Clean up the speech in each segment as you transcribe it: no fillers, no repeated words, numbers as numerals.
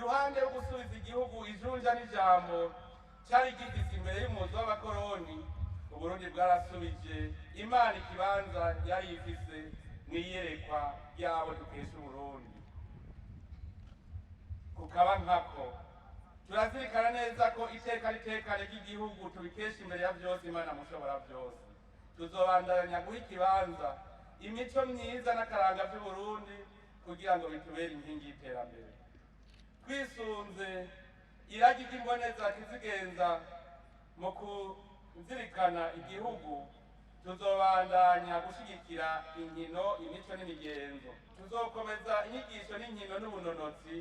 Iruhande yo gusubiza igihugu ijunja n'ijambo cyari gifise imbere y'umuzi w'abakoroni, Uburundi bwarasubije Imana ikibanza yari ifise mw'iyerekwa ryabo dukesha Uburundi. Kukaba nkako, turazirikana neza ko iteka ritekane ry'igihugu tubikesha imbere ya vyose Imana Mushobora vyose. Tuzobandanya guha ikibanza imico myiza n'akaranga vy'Uburundi kugira ngo bitubere inkingi y'iterambere. Twisunze iragi ry'imboneza kizigenza mu kuzirikana igihugu, tuzobandanya gushigikira inkino, imico n'imigenzo. Tuzokomeza inyigisho n'inkino n'ubunonotsi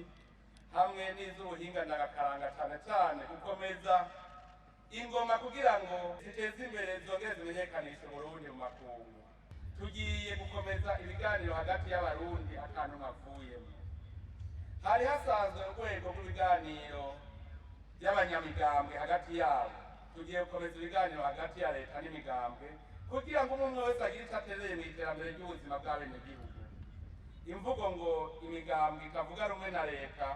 hamwe n'iz'ubuhinga ndagakaranga, cane cane gukomeza ingoma kugira ngo ziteze imbere zongere zimenyekanishe Uburundi mu makungu. Tugiye gukomeza ibiganiro hagati y'Abarundi akantu nkavuyemo. Hari hasanzwe urwego rw'ibiganiro by'abanyamigambwe hagati yabo. Tugiye gukomeza ibiganiro hagati ya leta n'imigambwe kugira ngo umwe wese agire icyo atereye mu iterambere ry'ubuzima bw'abenegihugu. Imvugo ngo imigambwe itavuga rumwe na leta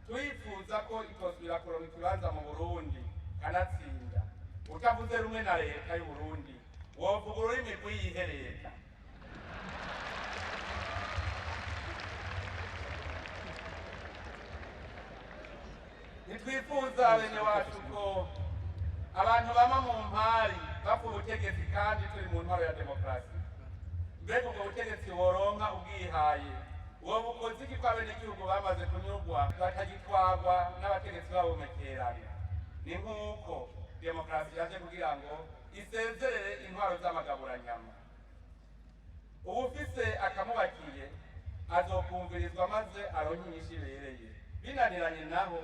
turifuza ko itosubira kuronka ikibanza mu Burundi. Kanatsinda utavuze rumwe na leta y'Uburundi wovuga ururimi rw'iyihe leta? Ntitwifuza bene wacu ko abantu bama mu mpari bapfa ubutegetsi kandi turi mu ntwaro ya demokarasi. Mbega ubwo butegetsi woronka ubwihaye woba ukoze iki ko abenegihugu bamaze kunyurwa bakagitwarwa n'abategetsi babo mekerana? Ni nk'uko demokarasi yaje kugira ngo isezerere intwaro z'amagaburanyama. Uwufise akamubakiye azokumvirizwa maze aronke inyishu ibereye. Binaniranye naho,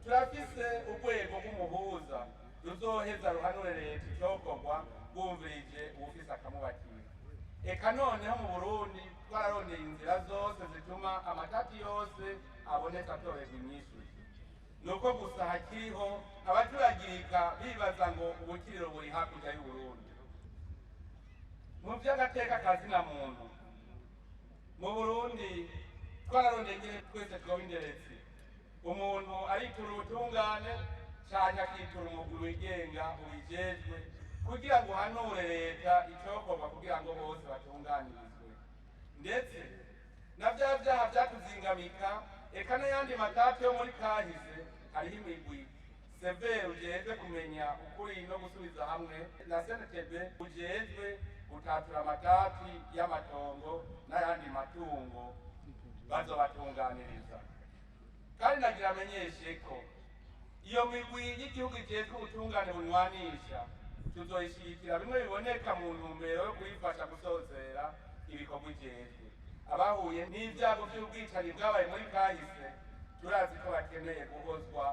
turafise urwego rw'umuhuza ruzoheza ruhanure leta icokorwa rwumvirije uwufise akamubakiye. Eka noneho mu Burundi twararondeye inzira zose zituma amatati yose aboneka atorerwa inyishu. Nuko gusa hakiriho abaturagirika bibaza ngo ubukiriro buri hakurya y'Uburundi. Mu vy'agateka kazina muntu mu Burundi twararondeye ingene twese twoba inderezi. Umuntu aritura ubutungane canke akitura umugwi wigenga ubijejwe kugira ngo uhanure leta icokorwa kugira ngo bose batunganirizwe. Ndetse na vya vyaha vyatuzingamika eka n'ayandi matati yo muri kahise, hariho imigwi severe ujejwe kumenya ukuri no gusubiza hamwe na CNTB ujejwe gutatura amatati y'amatongo n'ayandi matungo bazobatunganiriza. Kandi nagira amenyeshe ko iyo migwi y'igihugu ijejwe ubutungane bunywanisha tuzoyishigikira bimwe biboneka mu ntumbero yo kuyifasha gusozera ibikorwa ijejwe. Abahuye n'ibyago by'ubwicanyi bwabaye muri kahise turazi ko bakeneye guhozwa.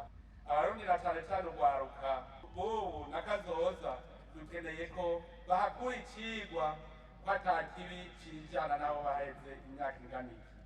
Abarundi na cane cane urwaruka b'ubu na kazoza dukeneye ko bahakura icigwa ko ata kibi cijana nabo baheze imyaka ingana iki.